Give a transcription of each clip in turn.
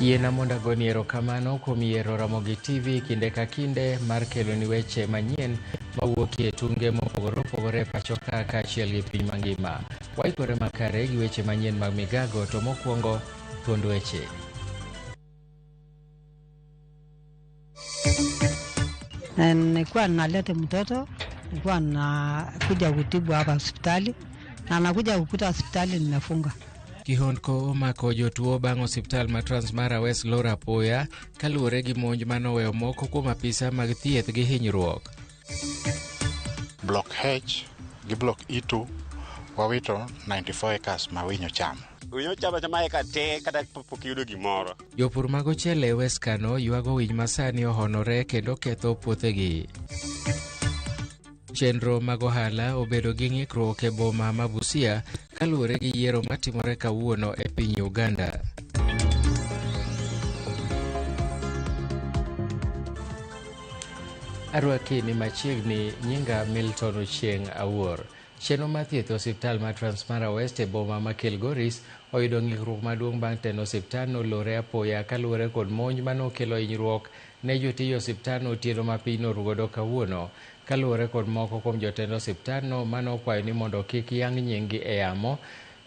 Yiena mondo agoni erokamano kuom yiero Ramogi TV kinde ka kinde mar keloni weche manyien mawuok e tunge mopogore opogore e pacho ka kaachiel gi piny mangima. Waikore makare gi weche manyien mag migago to mokwongo thuond weche. Nilikuwa naleta mtoto, nilikuwa nakuja kutibu hapa hospitali na nakuja kukuta hospitali nimefunga. Kihondko omako jotuo bang' osiptal ma Transmara West lor apoya kaluwore gi monj manoweyo moko kuom apisa mag thieth gi hinyruok. Block H gi Block E2 wawito 94 acres ma winyo chamo. Winyo chamo achama eka te kata pok iyudo gimoro. Jopur mag ochele e West Kano ywago winy masani ohonore kendo ketho puothegi. Chenro mag ohala obedo gi ng'ikruok e boma ma Busia kaluwore gi yiero matimore kawuono e piny Uganda. Arwaki ni machiegni nyinga Milton Ochieng' Awuor. Chenro mar thieth e osiptal ma Transmara West e boma ma Kilgoris oyudo ng'ikruok maduong' bang' tend osiptandno lore apoya kaluwore kod monj manokelo hinyruok ne jotij osiptandno otieno ma piny norugodo kawuono. Kaluwore kod moko kuom jotend osiptandno manokwayo ni mondo kik yang nyinggi e yamo,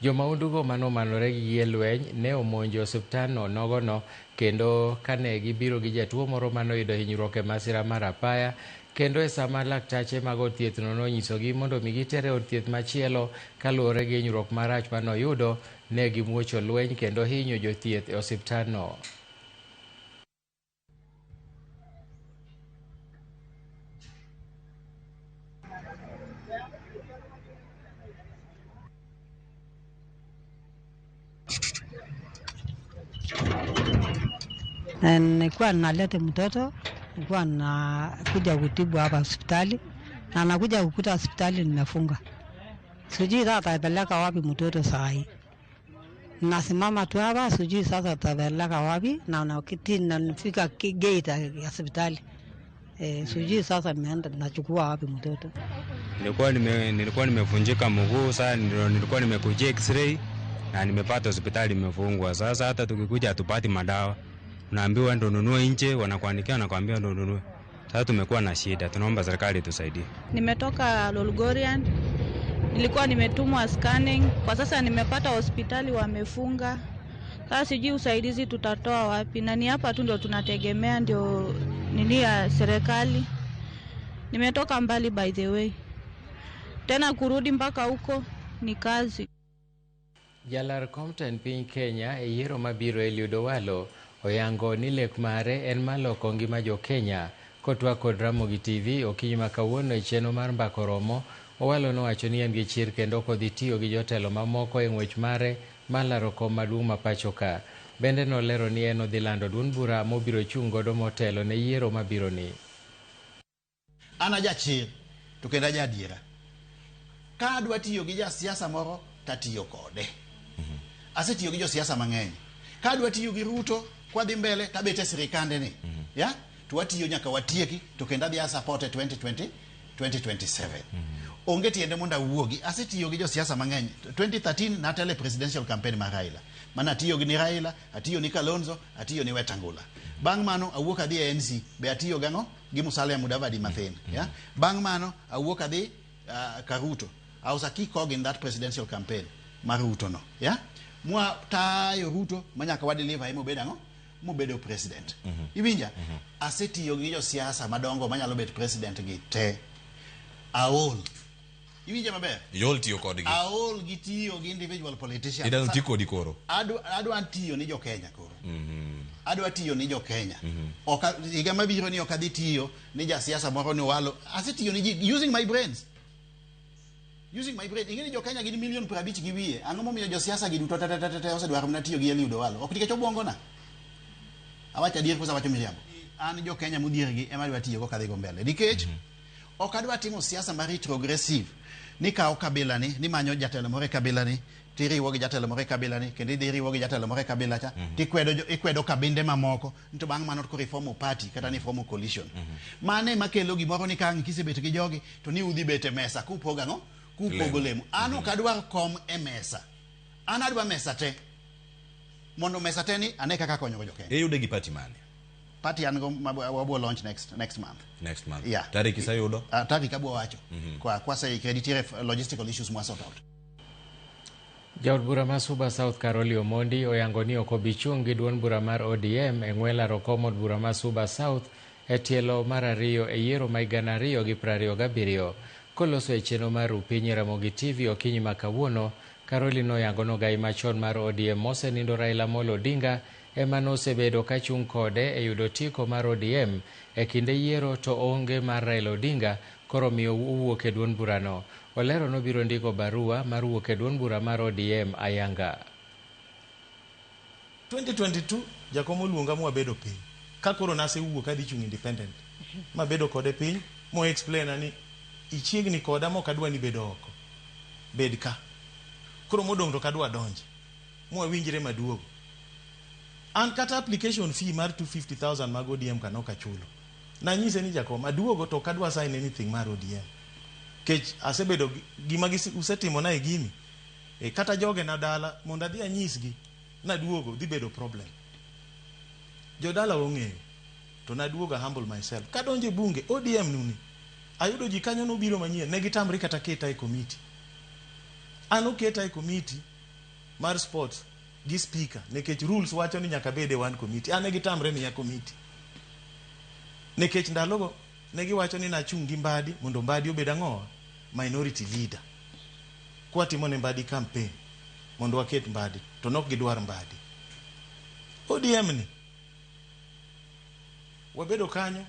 jomaundugo manomanore gi gige lweny ne omonjo osiptandno nogono kendo kane gibiro gi jatuo moro manoyudo hinyruok e masira mar apaya kendo e sama laktache mag od thiethno nonyisogi mondo mi gitere od thieth machielo kaluwore gi hinyruok marach manoyudo, ne gimuocho lweny kendo hinyo jothieth e osiptandno. Nilikuwa naleta mtoto, nilikuwa nakuja kutibu hapa hospitali na nakuja kukuta hospitali nimefunga. Sijui sasa atapeleka wapi mtoto saa hii. Nasimama tu hapa, sijui sasa atapeleka wapi, na nakiti na nifika gate ya hospitali. Sijui sasa nimeenda nachukua wapi mtoto. Nilikuwa nimevunjika mguu, sasa nilikuwa nimekujia x-ray na nimepata hospitali imefungwa. Sasa hata tukikuja hatupati madawa. Unaambiwa ndo nunue nje, wanakuandikia wanakuambia ndo nunue. Sasa tumekuwa na shida, tunaomba serikali tusaidie. Nimetoka Lolgorian. Nilikuwa nimetumwa scanning. Kwa sasa nimepata hospitali wamefunga. Sasa sijui usaidizi tutatoa wapi, na ni hapa tu ndio tunategemea, ndio nini ya serikali. Nimetoka mbali by the way. Tena kurudi mpaka huko ni kazi. Jalar kom tend piny Kenya e yiero mabiro Eliud Owalo oyango ni lek mare en mar loko ngima jo Kenya. Kotwak kod Ramogi TV okinyi ma kawuono e chenro mar mbako romo, Owalo nowacho ni en gi chir kendo ok odhi tiyo gi jotelo mamoko e ng'wech mare mar laro kom maduong' ma pacho ka. Bende nolero ni en odhi lando duond bura mobiro chung' godo motelo ne yiero mabiro ni. An ajachir to kendo aja adiera. Ka adwa tiyo gi jasiasa moro tatiyo kode. Asetiyo gi josiasa mang'eny. Ka adwa tiyo gi Ruto kwadhi mbele tabet e sirikande ni. Ya? To watiyo nyaka watieki to kendo adhi a support e 2020 2027. Onge tiende mondo awuogi. Asetiyo gi josiasa mang'eny. 2013 natelo e presidential campaign mar Raila. Mana atiyo gi ni Raila, atiyo ni Kalonzo, atiyo ni Wetangula. Bang' mano awuok adhi e ANC, be atiyo gang'o? Gi Musalia Mudavadi mathin. Ya? Bang' mano awuok adhi ka Ruto. I was a key cog in that presidential campaign mar Ruto no. Ya? Mwa tayo Ruto manyaka wa deliver mobedo ang'o? Mobedo president. Iwinja? Asetiyo gi josiasa madongo manyalo bet president gi te. Aol. Iwinja maber? Iol tiyo kodgi. Aol gi tiyo gi individual politicians. Idwaro ti kodi koro. Adwa tiyo ni jo Kenya koro. Adwa tiyo ni jo Kenya. Ok higa mabiro ni ok adhi tiyo ni jasiasa moro ni Owalo. Asetiyo ni ji using my brains. Using my brain. Ing'e ni jo Kenya gin milion 50 gi wiye. Ang'o momiyo josiasa gi duto te te te te osedwaro mana tiyo gi Eliud Owalo? Ok nikech obuongo na. Awacho adier koso awacho miriambo? An jo Kenya modhier gi ema adwa tiyogo kadhigo mbele. Nikech ok adwa timo siasa mar retrogressive ni kawo kabila ni nimanyo jatelo moro e kabila ni tiriwo gi jatelo moro e kabila ni kendo idhi iriwo gi jatelo moro e kabila cha tikwedo ikwedo kabinde mamoko to bang' mano koro ifomo party kata ni ifomo coalition. Mano ema kelo gimoro ni ka ang' kisebet gi jogi to ni udhi bet e mesa kupogo ang'o? Kupogo lemo. An ok adwar kom e mesa. An adwa mesa te. Mondo mesa te ni ane kaka konyogo jo Kenya. Iyude gi party mane? Party an go wabiro launch next month. Next month. Yeah. Tarik iseyudo? Tarik abiro wacho. Kwa kwaseikre nitiere logistical issues mwa sort out. Jaod bura ma Suba South Caroli Omondi oyango ni ok obi chung' gi duond bura mar ODM e ng'we laro kom od bura ma Suba South e tielo mar ariyo e yiero ma 2027. Koloso e chenro mar Rupiny Ramogi TV okinyi ma kawuono, Caroli noyango nogai machon mar ODM mosenindo Raila Amolo Odinga ema nosebedo kachung' kode e yudo tiko mar ODM e kinde yiero to onge mar Raila Odinga koro miyo owuok e duond burano. Olero nobiro ndiko barua mar wuok e duond bura mar ODM ayanga. 2022 jakom oluonga mwabedo piny. Ka koro nasewuok adhi chung' independent. Mabedo kode piny, mo explain ni ichiegni koda mok adwa ni bedo oko. Bed ka. Koro modong' to kadwa donje. Mwawinjre maduogo. An kata application fee mar 250,000 mag ODM ka nok achulo. Nanyise ni jakom aduogo to ok adwa sign anything mar ODM. Kech asebedo gima usetimona e gini. Kata joge na dala mondo adhi anyisgi naduogo dhi bedo problem. Jodala ong'eyo to naduogo humble myself. Kadonjo e bunge ODM nuni ayudo ji kanyo nobiro manyien ne gitamre kata keta e committee. An oketa e committee mar sports gi speaker nikech rules wacho ni nyaka bed e one committee. An ne gitamre miya committee. Nikech ndalogo ne giwacho ni nachung' gi Mbadi mondo Mbadi obed ang'owa minority leader. Kwatimo ne Mbadi campaign mondo waket Mbadi to nok gidwar Mbadi. ODM ni wabedo kanyo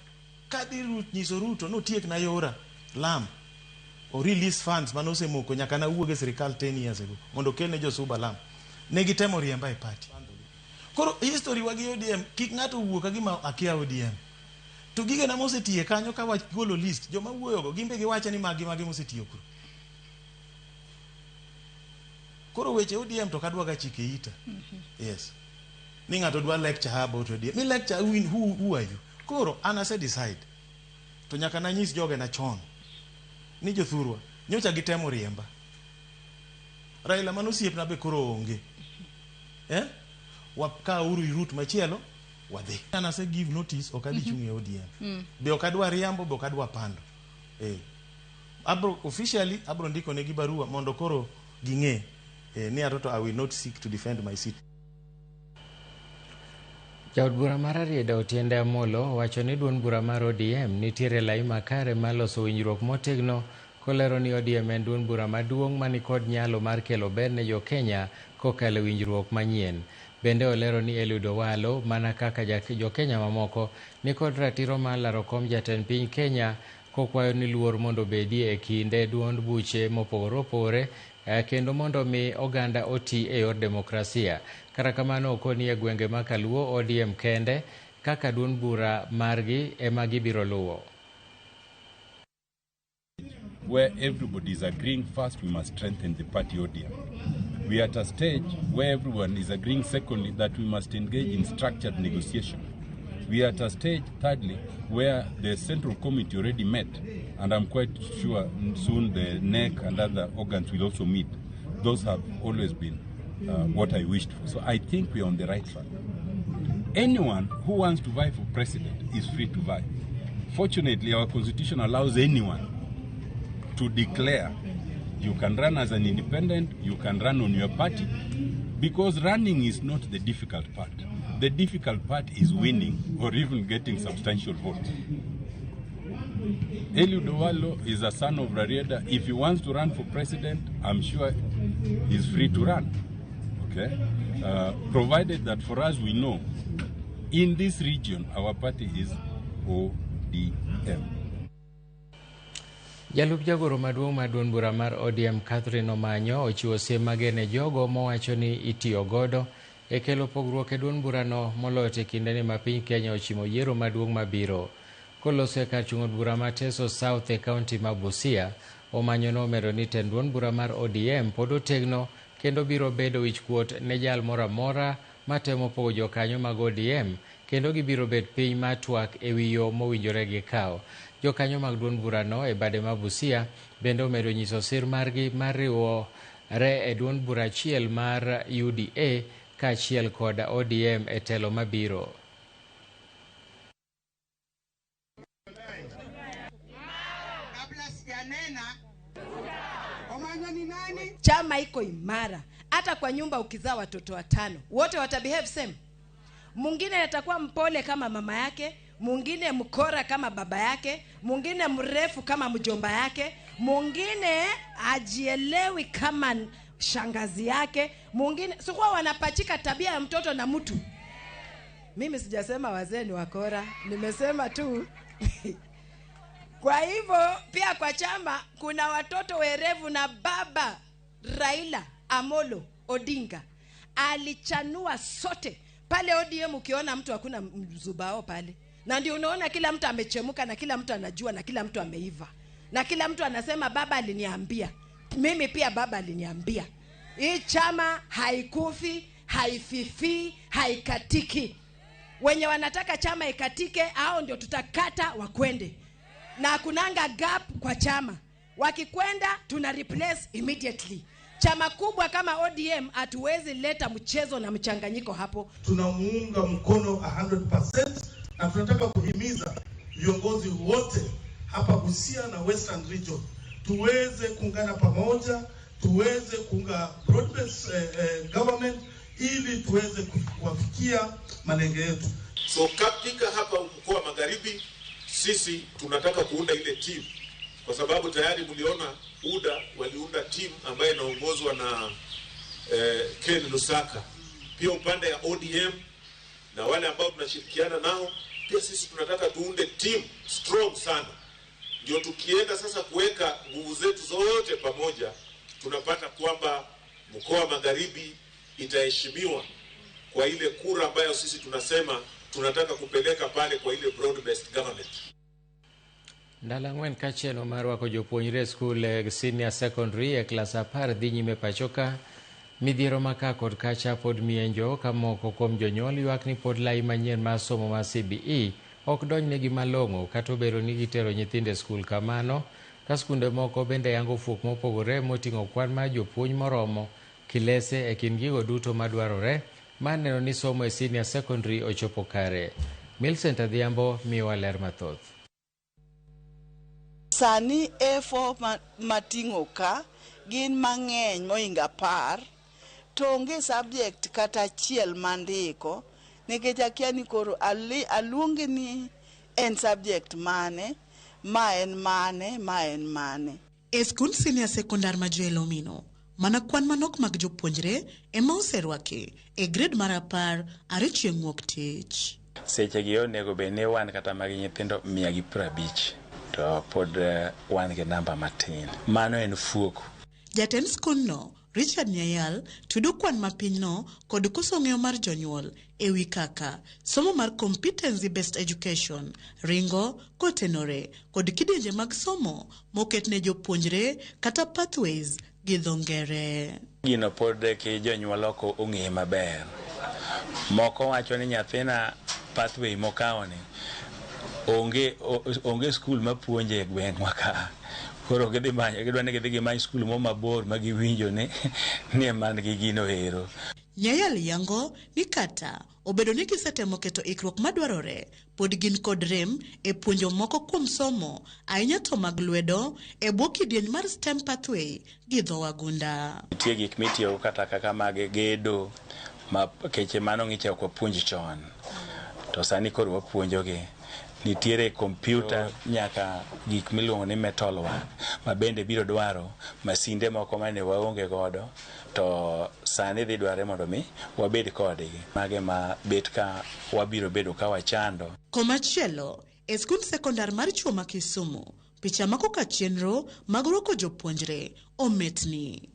kadhi nyiso Ruto notiek na yora lam o release funds manosemoko nyaka nawuog e sirikal 10 years ago mondo okelne josuba lam. Ne gitemo riemba e party. Koro history wa gi ODM kik ng'ato wuo ka gima akia ODM. To gigena mosetiye kanyo ka wagolo list joma wuoyogo gin be giwacho ni magi magi mosetiyo kuro. Koro weche ODM to kadwa ga chike ita. Yes. Ni ng'ato dwa lecture about ODM. Mi lecture who are you? Koro an ase decide. To nyaka nanyis jogena chon ni jothurwa nyocha gitemo riemba. Raila mano osiepna be koro onge. Wakauru route machielo wadhi. An ase give notice ok adhi chung' e ODM. Be ok adwa riambo be ok adwa pando. Abro officially abro ndiko negi barua mondo koro ging'e ni atoto I will not seek to defend my seat. Jaod bura mar Rarieda Otiende Amolo owacho ni duond bura mar ODM nitiere lai makare mar loso winjruok motegno kolero ni ODM en duond bura maduong' manikod nyalo mar kelo ber ne jo-Kenya kokalo e winjruok manyien. Bende olero ni Eliud Owalo mana kaka jo-Kenya mamoko nikod ratiro mar laro kom jatend piny Kenya kokwayo ni luor mondo obedie e kinde duond buche mopogore opogore kendo mondo mi oganda oti e yor demokrasia. Kata kamano okoni e gwenge ma Kaluo ODM kende kaka duond bura margi ema gibiro luwo. Where everybody is agreeing, first we must strengthen the party ODM. We are at a stage where everyone is agreeing, secondly, that we must engage in structured negotiation. We are at a stage, thirdly, where the Central Committee already met, and I'm quite sure soon the NEC and other organs will also meet. Those have always been what I wished for. So I think we are on the right track. Anyone who wants to vie for president is free to vie. Fortunately, our constitution allows anyone to declare. You can run as an independent, you can run on your party, because running is not the difficult part. The difficult part is winning or even getting substantial votes. Eliud Owalo is a son of Rarieda. If he wants to run for president, I'm sure he's free to run. Okay? Provided that for us we know, in this region, our party is ODM. Jalup jagoro maduong' mar duond bura mar ODM Catherine Omanyo ochiwo siem mager ne jogo mowacho ni itiyo godo e kelo pogruok e duond burano moloyo e kindeni ma piny Kenya ochimo yiero maduong' mabiro. Koloso e kar chung' od bura ma Teso South e kaunti ma Busia, Omanyo nomedo ni tend duond bura mar ODM pod otegno kendo biro bedo wichkuot ne jal moro amora matemo pogo jokanyo mag ODM kendo gibiro bet piny mar twak e wi yo mowinjore gikaw. Jokanyo mag duond burano e bade ma Busia bende omedo nyiso sir margi mar riwore e duond bura achiel mar UDA kaachiel kod ODM e telo mabiro. Chama iko imara. Hata kwa nyumba ukizaa watoto watano, wote watabehave same. Mwingine atakuwa mpole kama mama yake, mwingine mkora kama baba yake, mwingine mrefu kama mjomba yake, mwingine ajielewi kama shangazi yake, mwingine sikuwa wanapachika tabia ya mtoto na mtu. Mimi sijasema wazee ni wakora, nimesema tu Kwa hivyo pia kwa chama kuna watoto werevu, na baba Raila Amolo Odinga alichanua sote pale ODM. Ukiona mtu hakuna mzubao pale, na ndio unaona kila mtu amechemuka na kila mtu anajua na kila mtu ameiva na kila mtu anasema baba aliniambia, mimi pia baba aliniambia. Hii chama haikufi, haififii, haikatiki. Wenye wanataka chama ikatike, hao ndio tutakata wakwende. Na kunanga gap kwa chama, wakikwenda tuna replace immediately. Chama kubwa kama ODM hatuwezi leta mchezo na mchanganyiko hapo. Tunamuunga mkono 100% na tunataka kuhimiza viongozi wote hapa Busia na Western Region tuweze kuungana pamoja, tuweze kuunga broad-based government ili tuweze kuwafikia malengo yetu. So katika hapa mkoa wa Magharibi sisi tunataka kuunda ile team, kwa sababu tayari mliona UDA waliunda team ambayo inaongozwa na Ken Lusaka. Pia upande ya ODM na wale ambao tunashirikiana nao, pia sisi tunataka tuunde team strong sana, ndio tukienda sasa kuweka nguvu zetu zote pamoja, tunapata kwamba mkoa wa Magharibi itaheshimiwa kwa ile kura ambayo sisi tunasema tunataka kupeleka pale kwa ile broad based government. Ndalo ang'wen ka chenro mar rwako jopuonjre e skul senior secondary e klas 10 dhi nyime pacho ka, midhiero ma ka kod kacha pod mienjo ka moko kuom jonyuol ywak ni pod lai manyien mar somo mar CBE ok donjnegi malong'o kata obedo ni gitero nyithindo e skul kamano, ka skunde moko bende yango fuok mopogore moting'o kwan mar jopuonj moromo kilese e kind gigo duto madwarore mar neno ni somo e senior secondary ochopo kare. Millicent Adhiambo miyowa ler mathoth. Sani A4 mating'o ka gin mang'eny mohingo 10, to onge subject kata achiel mandiko nikech akia ni koro aluongi ni en subject mane, ma en mane, ma en mane. E skund senior secondary ma Joel Omino, mana kwan manok mag jopuonjre ema oserwaki e grade mar 10 are chieng' wuok tich. Sechegi onego bed ni wan kata mag nyithindo 150 to pod wan gi namba matin. Mano en fuok. Jatend skundno Richard Nyayal tudo kwan mapinyno kod koso ng'eyo mar jonyuol e wi kaka somo mar competency based education ringo kotenore kod kidienje mag somo moket ne jopuonjre kata pathways gi dho ngere. Gino pod ki jonyuol ok ong'e maber. Moko wacho ni nyathina pathway mokawoni onge skul mapuonje e gweng'wa ka. Koro gidhi manyo, gidwa ni gidhi gimany skul mo mabor ma giwinjo ni man gi gino ero. Nyayal yango ni kata obedo ni gisetemo keto ikruok madwarore, pod gin kod rem e puonjo moko kuom somo ahinya to mag lwedo e bwo kidieny mar STEM pathway gi dho wagunda. Nitie gik mitiyogo kata kaka mag gedo ma keche mano ng'icha ok wapuonj chon, to sani koro wapuonjogi. Nitiere kompyuta nyaka gik miluongo ni metal work ma bende biro dwaro masinde moko mane waonge godo, to sani dhi dwarore mondo mi wabed kodgi. Mage ma bet ka wabiro bedo ka wachando. Komachielo, e skund sekondar mar chuo ma Kisumu, picha mako ka chenro mag rwako jopuonjre ometni.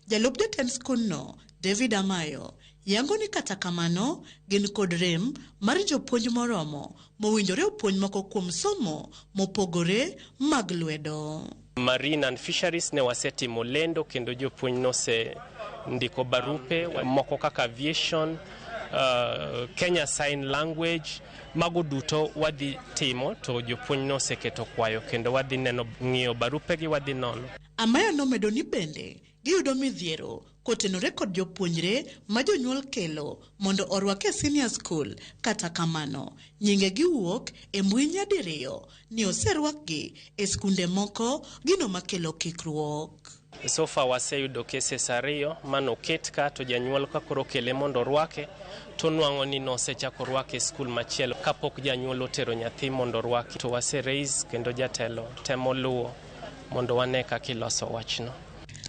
Jalup jatend skundno David Amayo yango ni kata kamano gin kod rem mar jopuonj moromo mowinjore opuonj moko kuom somo mopogore mag lwedo. Marine and Fisheries ne wasetimo lendo kendo jopuonj nose ndiko barupe moko kaka aviation, Kenya Sign Language, mago duto wadhi timo to jopuonj noseketo kwayo kendo wadhi neno ng'iyo barupegi wadhi nono. Amayo nomedo ni bende giyudo midhiero kotenore kod jopuonjre ma jonyuol kelo mondo orwak e senior school. Kata kamano, nyingegi wuok e mbui nyadiriyo ni oserwakgi e skunde moko, gino makelo kikruok. So far waseyudo cases 2 manoket ka to janyuol ka koro okele mondo orwake to nwang'o ni nosechako rwake e skul machielo kapok janyuol otero nyathi mondo orwaki. To wase raise kendo jatelo temo luwo mondo wane kaka iloso wachno.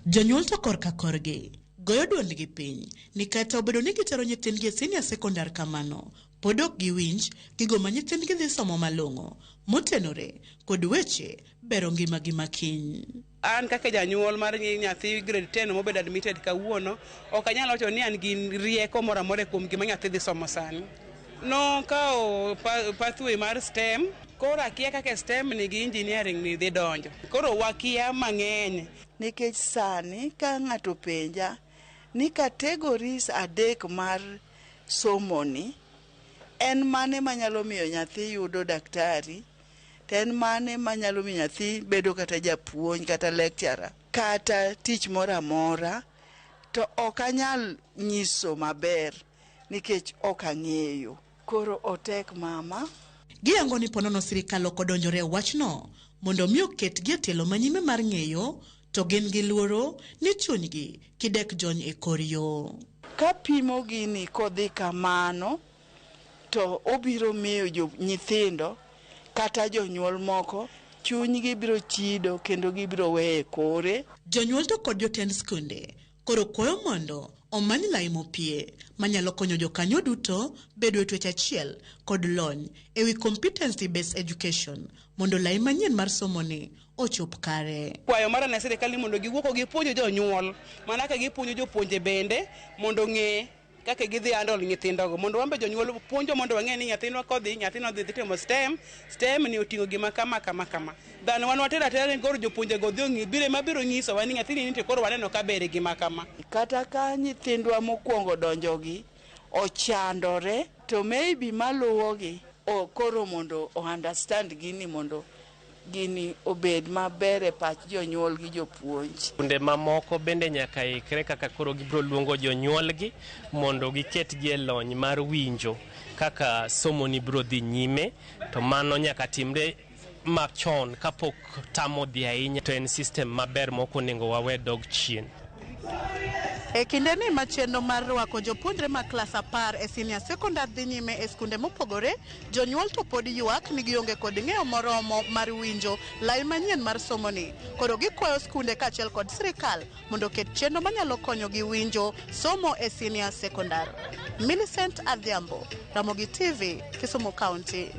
Jonyuol to korka korgi goyo duondgi piny ni kata obedo ni gitero nyithindgi e senior secondary kamano, pod ok giwinj gigo ma nyithindgi dhi somo malong'o motenore kod weche bero ngimagi makiny. An kaka janyuol mar nyathi grade 10 mobedo admitted kawuono, ok anyal wacho ni an gi rieko moro amora kuom gima nyathi dhi somo sani. Nokawo pathway mar STEM, koro akia kaka STEM ni gi engineering ni dhi donjo. Koro wakia mang'eny. Nikech sani ka ng'ato penja ni categories 3 mar somo ni, en mane manyalo miyo nyathi yudo daktari, to en mane manyalo miyo nyathi bedo kata japuonj kata lecturer kata tich moro amora, to ok anyal nyiso maber nikech ok ang'eyo. Koro otek mama. Giyango ni ponono sirikal ok odonjore e wachno mondo mi oketgi e tielo manyime mar ng'eyo, to gin gi luoro ni chunygi kidek jony e kor yo. Ka pimo gini kodhi kamano, to obiro miyo nyithindo kata jonyuol moko chunygi biro chido kendo gibiro weye kore. Jonyuol to kod jotend skunde koro kwayo mondo omany lai mopie manyalo konyo jokanyo duto bedo e twech achiel kod lony ewi competency based education mondo lai manyien mar somoni ochop kare. Kwayo mara ne sirikal ni mondo giwuok gipuonj jonyuol, mana ka gipuonjo jopuonje bende mondo ng'e kaka gidhi handle nyithindogo, mondo wambe jonyuol puonjo mondo wang'e ni nyathino kodhi, nyathino dhi timo STEM, STEM ni oting'o gima kama kama kama. Than wan watero atera ni koro jopuonjego dhi ong'i bire mabiro nyisowa ni nyathini nitie koro waneno ka ber gima kama. Kata ka nyithindwa mokwongo donjogi ochandore, to maybe maluwogi koro mondo o understand gini mondo gini obed maber e pach jonyuol gi jopuonj. Skunde mamoko bende nyaka ikre kaka koro gibiro luongo jonyuolgi mondo giketgi e lony mar winjo kaka somo ni biro dhi nyime, to mano nyaka timre machon kapok tamo dhi ahinya, to en system maber mok onego wawe dog chien. E kinde ni ma chenro mar rwako jopuonjre ma klas 10 e senior secondary dhi nyime e skunde mopogore, jonyuol to pod ywak ni gionge kod ng'eyo moromo mar winjo lai manyien mar somoni. Koro gikwayo skunde kaachiel kod sirikal mondo oket chenro manyalo konyogi winjo somo e senior secondary. Millicent Adhiambo, Ramogi TV, Kisumu County.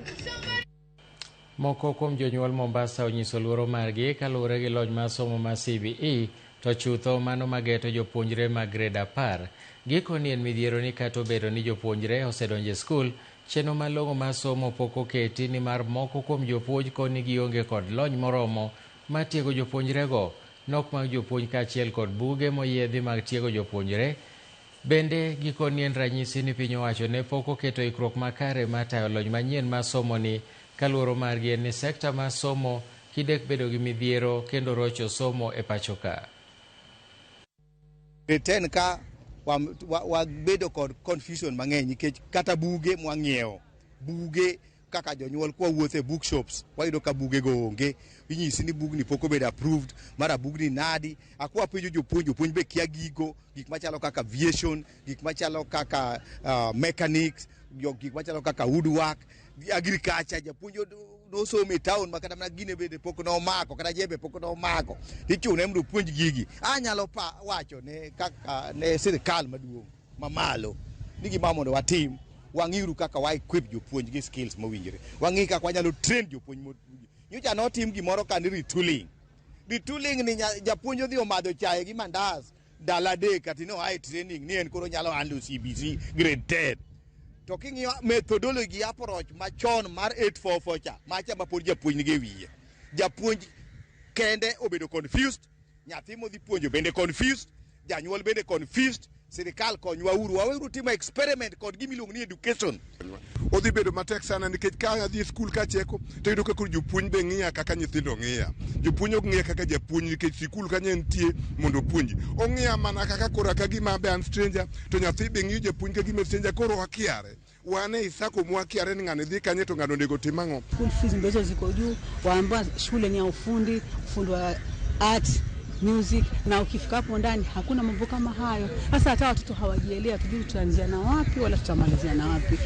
Moko kuom jonyuol Mombasa onyiso luoro margi kaluwore gi lony mar somo mar CBE, to chutho mano mageto jopuonjre mag grade 10. Gikoni en midhiero ni kata obedo ni jopuonjre osedonjo e skul, chenro malong'o mar somo pok oketi nimar moko kuom jopuonj koni gionge kod lony moromo mar tiego jopuonjrego. Nok mag jopuonj kaachiel kod buge moyiedhi mag tiego jopuonjre bende gikoni en ranyisi ni piny owacho ne pok oketo ikruok makare mar tayo lony manyien mar somoni, kaluoro margi en ni sekta mar somo kidek bedo gi midhiero kendo rocho somo e pacho ka. Grade 10 ka wabedo kod confusion mang'eny nikech kata buge mwang'iewo, buge kaka jonyuol kwa wuotho e bookshops wayudo ka buge go onge, inyisi ni bugni pok obedo approved, mara bugni nadi. Akwa penjo jopuonj, jopuonj be kia gigo, gik machalo kaka aviation, gik machalo kaka mechanics, gik machalo kaka woodwork, agriculture. Japuonj nosomo e town ma kata mana gine bende pok nomako, kata jembe pok nomako, tichune mondo opuonj gigi. Anyalo wacho ne kaka ne sirikal maduong' mamalo ni gima mondo watim, wang'iuru kaka wa equip jopuonj gi skills mowinjore, wang'i kaka wanyalo train jopuonj. Nyocha notim gimoro ka ni retooling. Retooling ni japuonj odhi omadho chae gi mandas ndalo 3 ati no ae training ni en koro nyalo handle CBC grade 10. To king'iyo methodology approach machon mar 844 cha, macha ma pod japuonj nigi e wiye. Japuonj kende obedo confused, nyathi modhi puonjo bende confused, Janyuol bende confused. Sirikal konywa uru, waweuru timo experiment kod gima iluongo ni education. Odhi bedo matek sana nikech ka adhi e skul kacheko to iyudo ka koro jopuonj be ng'iya kaka nyithindo ng'iya. Jopuonj ok ng'iya kaka japuonj nikech sikul kanyo entie mondo opuonji. Ong'iya mana kaka koro ka gima be an stranger to nyathi be ng'iyo japuonj ka gima stranger koro wakiare. Wan e sako mwakiare ni ng'ani dhi kanye to ng'ano onego otim ang'o. School fees ndo ziko juu, waambiwa shule ni ya ufundi, ufundi wa art music, na ukifika hapo ndani hakuna mambo kama hayo. Sasa hata watoto hawajielewi, hatujui tutaanzia na wapi wala tutamalizia na wapi.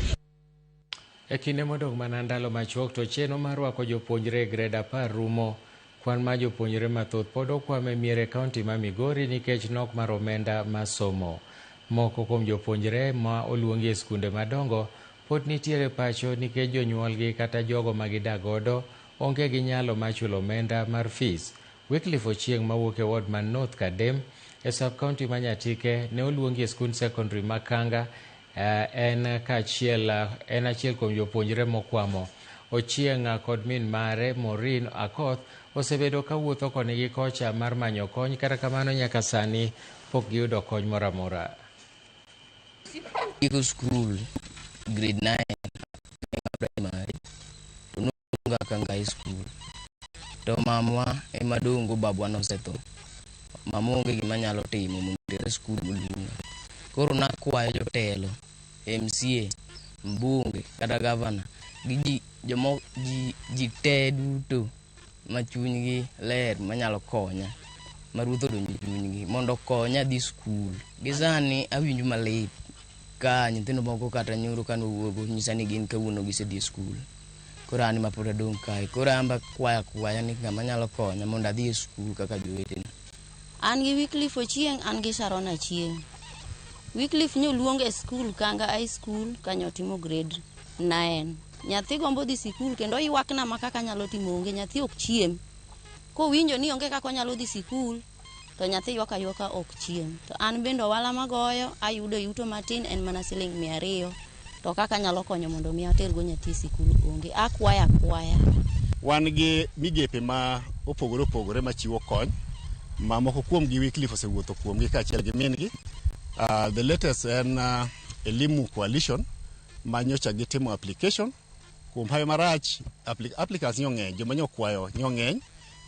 E kinde modong' mana ndalo machuok to chenro mar rwako jopuonjre e grade 10 rumo. Kwan mar jopuonjre mathoth pod okwamo e mier e kaunti ma Migori nikech nok mar omenda mar somo. Moko kuom jopuonjre ma oluongi e skunde madongo pod nitiere pacho nikech jonyuolgi kata jogo ma gidak godo onge gi nyalo mar chulo omenda mar fees. Wycliffe Ochieng' mawuok e ward ma North Kadem e sub county ma Nyatike ne oluongi e skund secondary ma Kanga en achiel kuom jopuonjre mokwamo. Ochieng' kod min mare Maureen Akoth osebedo kawuotho koni gi kocha mar manyo kony, kata kamano nyaka sani pok giyudo kony moro amora. Iko school grade 9 primary to noluonga Kanga High School to mamwa ema dongo babwa nosetho. Mama onge gima nyalo timo mondo oter e skul moluonga. Koro nakwayo jotelo, MCA, mbunge kata gavana gi ji te duto ma chunygi ler manyalo konya, ma ruoth odonjo e chunygi mondo okonya adhi skul. Gi sani awinjo malit ka nyithindo moko kata nyoro kane wawuogo nyisa ni gin kawuono gisedhi e skul. Koro an ema pod adong' kae. Koro an be akwayo akwaya ni ng'ama nyalo konya mondo adhi e skul kaka jowetena. An gi Wycliffe Ochieng', an gi Sharon Achieng'. Wycliffe nyoluong e skul Kanga High School kanyo timo grade 9. Nyathi gombo dhi sikul kendo ywakna ma kaka anyalo timo onge, nyathi ok chiem. Kowinjo ni onge kaka onyalo dhi sikul, to nyathi ywak aywaka ok chiem. To an bende ohala magoyo ayudo yuto matin en mana siling 200. To kaka anyalo konyo mondo mi atergo nyathi e sikul onge. Akwaya akwaya. Wan gi migepe ma opogore opogore machiwo kony, ma moko kuom gi Wycliffe osewuotho kuomgi kaachiel gi min gi. The latest en Elimu Coalition ma nyocha gitimo application. Kuom hawi marach, applicants nyo ng'eny, joma nyo okwayo nyo ng'eny,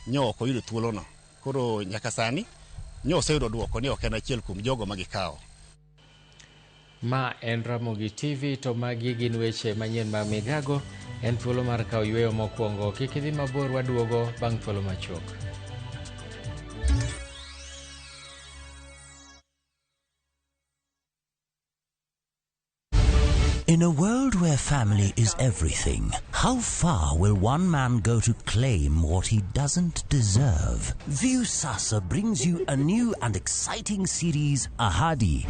nyo ok oyudo thuolono. Koro nyaka sani nyo oseyudo duoko ni ok en achiel kuom jogo ma gikawo. Ma en Ramogi TV to magi gin weche manyien mag Migago. En thuolo mar kawo yweyo mokwongo. Kik idhi mabor, waduogo bang' thuolo machuok. In a world where family is everything, how far will one man go to claim what he doesn't deserve? Viusasa brings you a new and exciting series, Ahadi.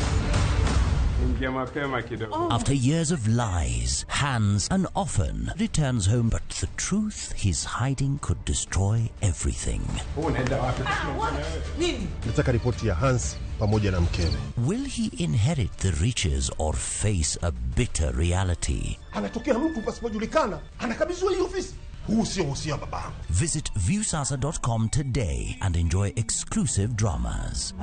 Ingia mapema kidogo. After years of lies, Hans an orphan returns home, but the truth he's hiding could destroy everything. Unaenda wapi? Nataka ripoti ya Hans pamoja na mkewe. Will he inherit the riches or face a bitter reality? Anatokea mtu pasipojulikana, anakabidhiwa hii ofisi. Huu sio uhusia wa babangu. Visit viewsasa.com today and enjoy exclusive dramas.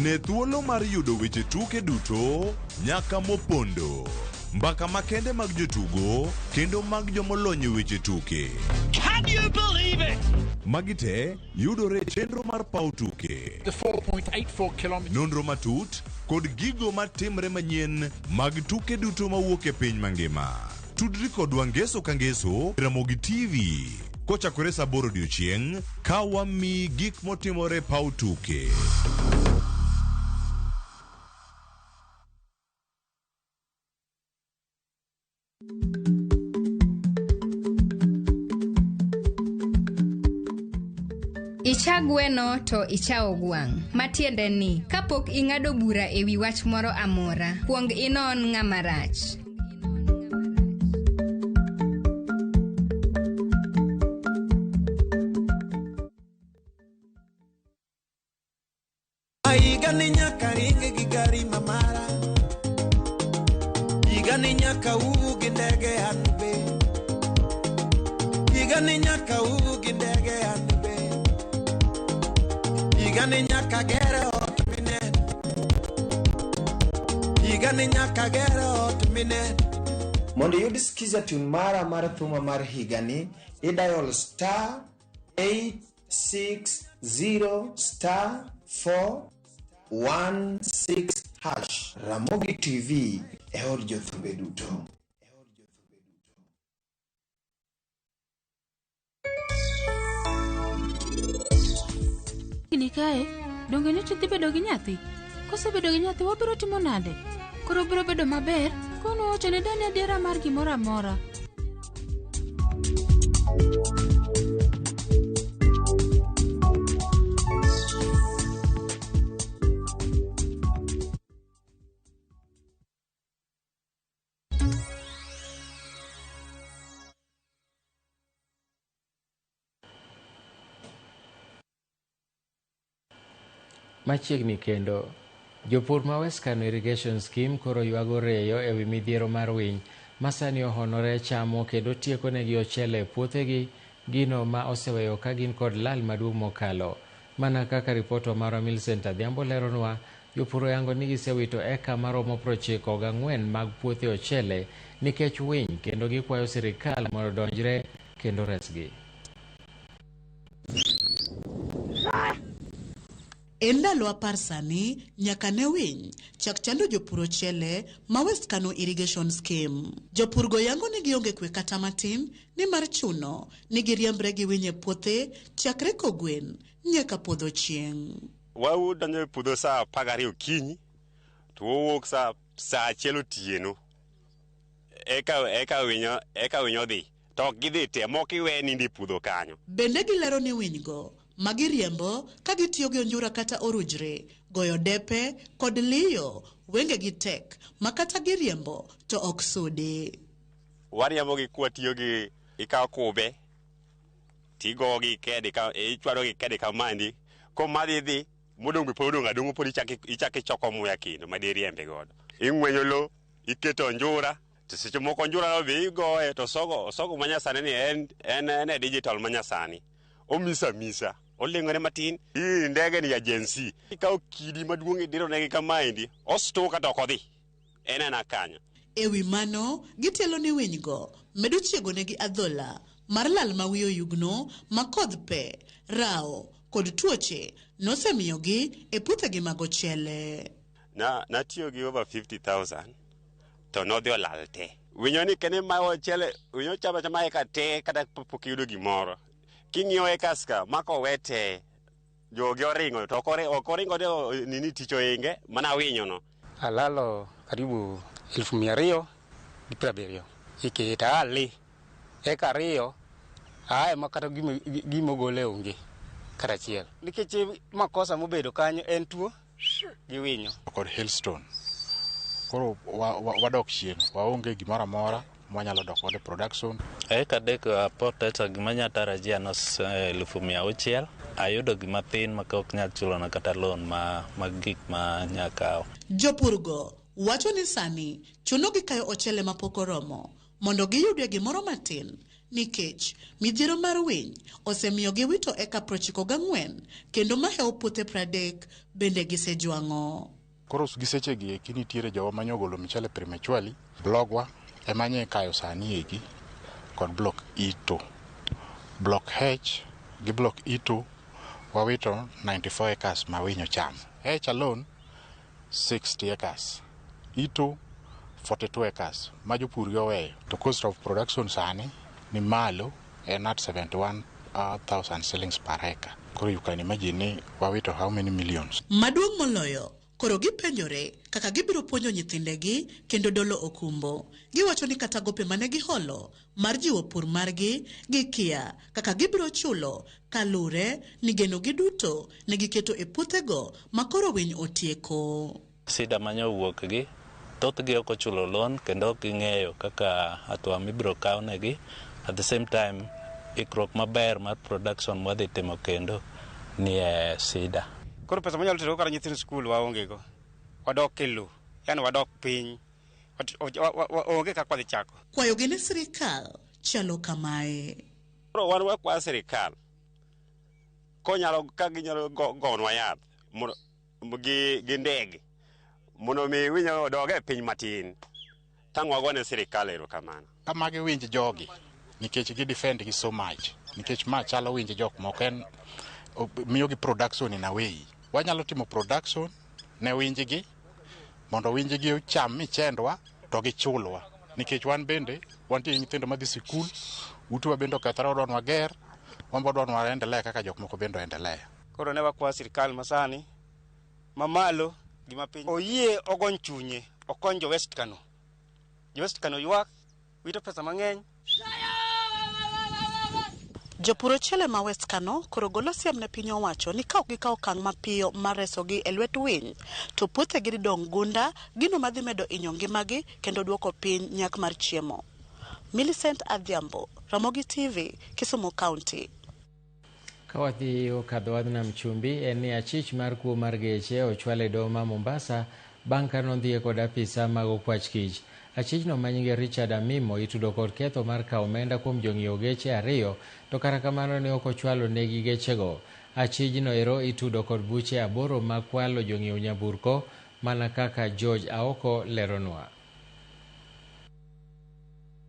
Ne thuolo mar yudo weche tuke duto nyaka mopondo, mbaka makende mag jotugo kendo mag jomolony e weche tuke. Can you believe it? Magi te yudore e chenro mar paw tuke. The 4.84 kilometers. Nonro matut kod gigo matimre manyien mag tuke duto mawuok e piny mangima. Tudri kodwa ngeso ka ngeso e Ramogi TV kochakore saa 8 odiochieng' ka wamiyi gik motimore e paw tuke. Icha gweno to ichawo gwang'. Matiende ni, kapok ing'ado bura e wi wach moro amora, kuong inon ng'ama rach. Higa ni nyaka ringe gi gari mamara, higa ni nyaka wuo gi ndege an be. Higani nyaka wuo gi ndege an be. Higani nyaka ger ot minen. Higani nyaka ger ot minen. Mondo iyud skiza tune mara mar thuma mar higani, idial star 860 star 416 hash. Ramogi TV e od jothumbe duto. Ni kae, donge nyocha idhi bedo gi nyathi? Kosebedo gi nyathi wabiro timo nade? Koro biro bedo maber kono wacho ne Dani adiera mar gimoro amora. Machiegni kendo, jopur ma West Kano Irrigation Scheme koro ywago reyo ewi midhiero mar winy ma sani ohonore chamo kendo tieko negi ochele e puothegi, gino ma oseweyo ka gin kod lal maduong' mokalo. Mana kaka ripotwa marwa Millicent Adhiambo leronwa, jopur oyango ni gisewito eka maromo 94 mag puothe ochele nikech winy kendo gikwayo sirikal mondo odonjre kendo resgi. En ndalo 10 sani nyaka ne winy chak chando jopur ochele ma West Kano Irrigation Scheme. Jopur go yango ni gionge kwe kata matin ni mar chuno ni giriembre gi winy e puothe chakre kogwen nyaka podho chieng'. Wadonjo e puodho saa 12 okinyi to wawuok saa 1 otieno. Eka winyo dhi to ok gidhi te moko iwe nindo e puodho kanyo. Bende gilero ni winygo magiriembo ka gitiyo gi onjura kata orujre, goyo depe kod liyo wengegi tek ma kata giriembo to ok sudi. Wariembo gi kwatiyo gi ikawo kube tigogi kede ka ichwado gi kede kamandi komadhi dhi modong' be pod odong' adong'o pod ichako ichoko muya kendo madiriembe godo. Ing'wenyo lo iketo onjura to seche moko onjura no be igoye to osogo manyasani ni en e digital manyasani. Omisa misa oling'ore matin. Hii ndege ni ya Gen Z. Ikawo kidi maduong' idiro negi kamaendi ostuka to ok odhi en ena kanyo. Ewi mano gitelo ni winygo medo chiego negi adhola mar lal ma wiye oyugno ma kodh pe, rao kod tuoche nosemiyogi e puothegi mag ochele. Natiyo gi over 50,000 to nodhi olal te. Winyo ni kene ma ochele winyo chama chama eka te kata pok iyudo gimoro. King'iyo ekas ka mako wete jogi oringo to ok oringo de nini tich oinge mana winyo no. Alalo karibu 270 ikita ali eka 2 ae makata gima gole onge kata achiel nikech makosa mobedo kanyo en tuo gi winyo kod hailstone. Koro wadok chien, waonge gimoro amora mwanyalo dok godo production. Eka 3 apot gima nyatarajia no 600,000 ayudo gima thin ma ok nyal chulo na kata loan ma gik ma nyakawo. Jopurgo wacho ni sani chuno gi kayo ochele mapok oromo mondo giyudie gimoro matin nikech midhiero mar winy osemiyo giwito eka 94 kendo mahewo puothe 30 bende gisejwang'o. Koro gi sechegi eki nitiere jowa manyogolo michele prematurely, blogwa ema nye kayo sani eki kod block E2. Block H gi block E2 wawito 94 acres ma winyo chamo. H alone 60 acres, E2 42 acres ma jopur gi oweyo. To cost of production sani ni malo en at 71,000 shillings per acre. Koro you can imagine ni wawito how many millions. Maduong' moloyo, koro gipenjore kaka gibiro puonjo nyithindegi kendo dolo okumbo. Giwacho ni kata gope mane giholo mar jiwo pur margi gikia kaka gibiro chulo kalure ni geno gi duto ne giketo e puothego ma koro winy otieko. Sida manyowuok gi thothgi ok ochulo loan kendo ok ging'eyo kaka hatua mibiro kawnegi. At the same time, ikruok maber mar production mwadhi timo kendo ni e sida. Koro pesa manyalo tero kata nyithind skul waonge go. Wadok e lowo, yani wadok piny. Onge kaka wadhi chako. Kwayogi ne sirikal chalo kamae. Koro wan wakwayo sirikal konyalo ka ginyalo gonwa yath mondo gi ndege mondo mi winyo odog e piny matin. Tang' wagone sirikal erokamano. Kama giwinj jogi nikech gi defend gi so much nikech ma chalo winj jok moko en miyo gi production in a way. Wanyalo timo production ne winjgi mondo winjgi ocham michendwa to gichulwa nikech wan bende wantie gi nyithindo madhi sikul, utewa bende okethore wadwa ni wager, wan be wadwa ni waendelea kaka jok moko bende oendelea. Koro ne wakwayo sirikal masani mamalo gi mapiny oyie ogony chunye okony jo West Kano. Jo West Kano ywak wito pesa mang'eny. Jopur ochele ma West Kano koro golo siem ne piny owacho ni ka ok gikawo okang' mapiyo mar resogi e lwet winy, to puothegi dhi dong' gunda, gino madhi medo hinyo ngimagi kendo duoko piny nyak mar chiemo. Millicent Adhiambo, Ramogi TV, Kisumu County. Ka wadhi okadho wadh nam chumbi en ni achich mar kuo mar geche ochwal e doho ma Mombasa bang' ka nondhiye kod apisa mag okwach kich. Achichno ma nyinge Richard Amimo itudo kod ketho mar kawo omenda kuom jong'iewo geche 2 to kata kamano ne ok ochwalo negi gechego. Achijno ero itudo kod buche 8 mag kwalo jong'iewo nyamburko mana kaka George Aoko leronwa.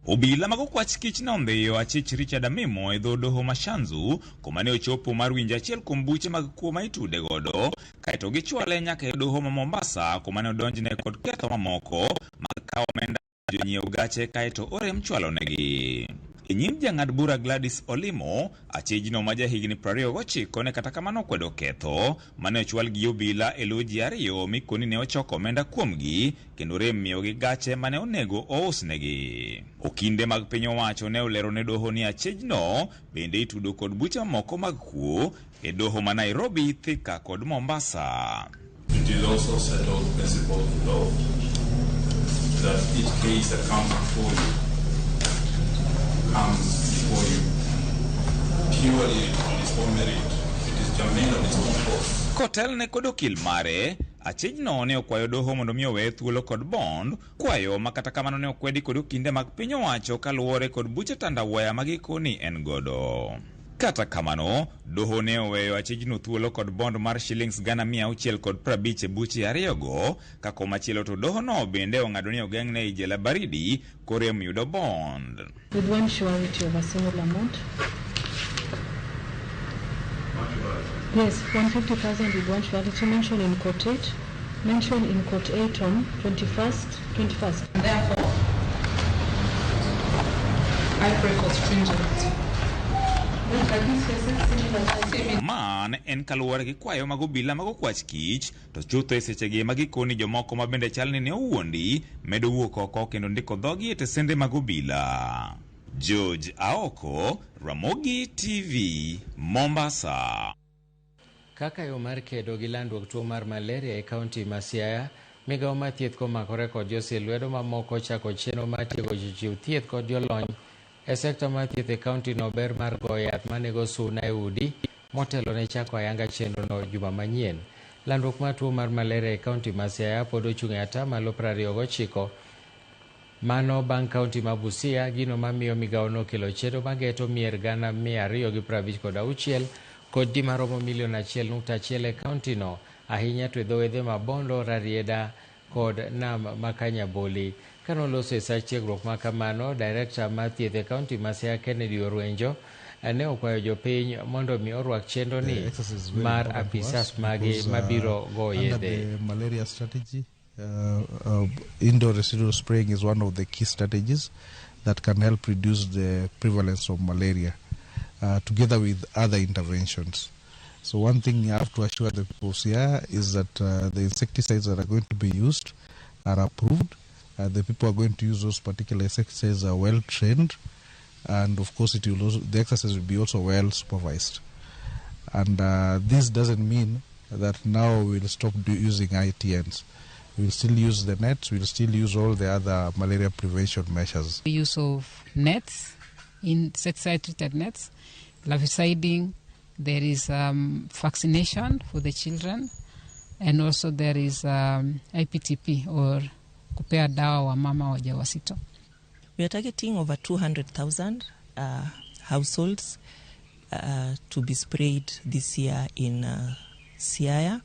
Obila mag okwach kich ne ondhiyo achich Richard Amimo e dho doho ma Shanzu kuma ne ochopo mar winjo achiel kuom buche mag kuo ma itude godo kaeto gichwale nyaka e doho ma Mombasa kuma ne odonjne kod ketho mamoko mag kawo omenda jonyiew gache kaeto orem chwalonegi. E nyim jang'ad bura Gladys Olimo, achijno ma jahigni 29 ne kata kamano okwedo ketho mane ochwal gi obila e lo ji 2 mikoni ne ochoko omenda kuomgi kendo rem miyogi gache mane onego ousnegi. Okinde mag piny owacho ne olero ne doho ni achijno bende itudo kod buche mamoko mag kuo e doho ma Nairobi, Thika kod Mombasa. It is also settled principle of law that each case that comes before you comes before you purely on its own merit. It is germane on its own force. Kotelne kod okil mare, achijno ne okwayo doho mondo mi oweye thuolo kod bond, kwayo ma kata kamano ne okwedi kod okinde mag piny owacho kaluwore kod buche tandawaya ma gikoni en godo. Kata kamano, doho ne oweyo achijno thuolo kod bond mar shillings 650,000 e buche 2 go, ka komachielo to doho no bende ong'ado ni ogeng'ne ei jela baridi korem yudo bond. With one surety of a single amount. Yes, 150,000 with one surety mentioned in court 8. Mentioned in court 8 on 21st. Therefore, I pray for stringent. Man en kaluwore gi kwayo mag obila mag okwach kich to chutho e sechegi ma gikoni jomoko ma bende chal ni ne owuondi medo wuok oko kendo ndiko dhogi e tesende mag obila. George Aoko, Ramogi TV, Mombasa. Kaka yo mar kedo gi landruok tuo mar malaria e kaunti ma Siaya, migawo mar thieth komakore kod josil lwedo mamoko chako chenro mar tiego jochiw thieth kod jolony e sekta mar thieth e kaunti no ber mar goyo yath manego suna e udi motelo ne chako ayanga chenrono juma manyien. Landruok mar tuo mar malaria e kaunti ma Siaya pod ochung' e atamalo 29. Mano bang' kaunti ma Busia, gino mamiyo migawono okelo chenro mageto mier 256 kod ji maromo milion 1.1 e kaunti no, ahinya to e dho wedhe ma Bondo, Rarieda kod nam ma Kanyaboli. Kanoloso e sach tiegruok ma kamano, direkta mar thieth e kaunti ma Siaya Kennedy Orwenjo ne okwayo jopiny mondo mi orwak chenro ni mar apisas mage mabiro go yedhe. Malaria strategy, indoor residual spraying is one of the key strategies that can help reduce the prevalence of malaria, together with other interventions. So one thing you have to assure the people of Siaya is that the insecticides that are going to be used are approved. The people who are going to use those particular insecticides are well trained, and of course it will also, the exercise will be also well supervised. And this doesn't mean that now we'll stop using ITNs. We'll still use the nets, we'll still use all the other malaria prevention measures. The use of nets, insecticide-treated nets, larviciding, there is vaccination for the children, and also there is IPTP or kupea dawa wa mama wajawazito. We are targeting over 200,000 households to be sprayed this year in Siaya.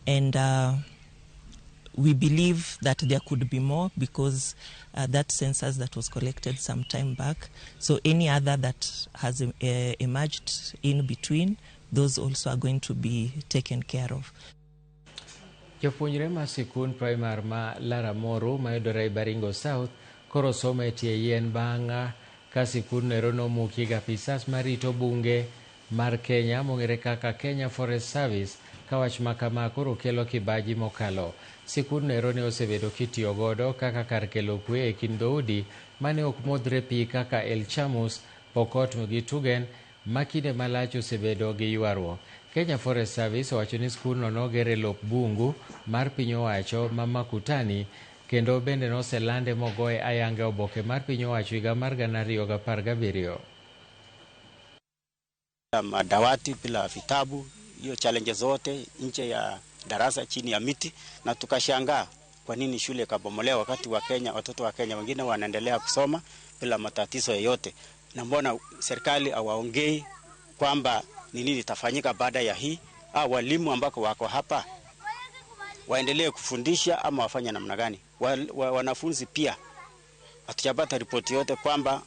And we believe that there could be more because that census that was collected some time back. So any other that has emerged in between, those also are going to be taken care of. Jopuonjre ma sikund primar ma Laramoru mayudore Baringo South koro somo e tie yien bang' ka sikundno ero nomuki gi apisas marito bunge mar Kenya mong'ere kaka Kenya Forest Service ka wach ma kama koro kelo kibaji mokalo. Sikundno ero ne osebedo kitiyo godo kaka kar kelo kwe e kind dhoudi mane ok modhre pi kaka El Chamus, Pokot gi Tugen ma kinde malach osebedo gi ywaruok. Kenya Forest Service owacho ni skundno noger e lop bungu mar piny owacho ma Makutani kendo bende noselande mogoye ayanga e oboke mar piny owacho higa mar 2017. Madawati bila vitabu, hiyo challenge zote nje ya darasa chini ya miti, na tukashangaa kwa nini shule ikabomolewa wakati wa Kenya, watoto wa Kenya wengine wanaendelea kusoma bila matatizo yoyote, na mbona serikali hawaongei kwamba ni nini itafanyika baada ya hii, au walimu ambako wako hapa waendelee kufundisha ama wafanye namna gani? Wanafunzi pia hatujapata ripoti yote kwamba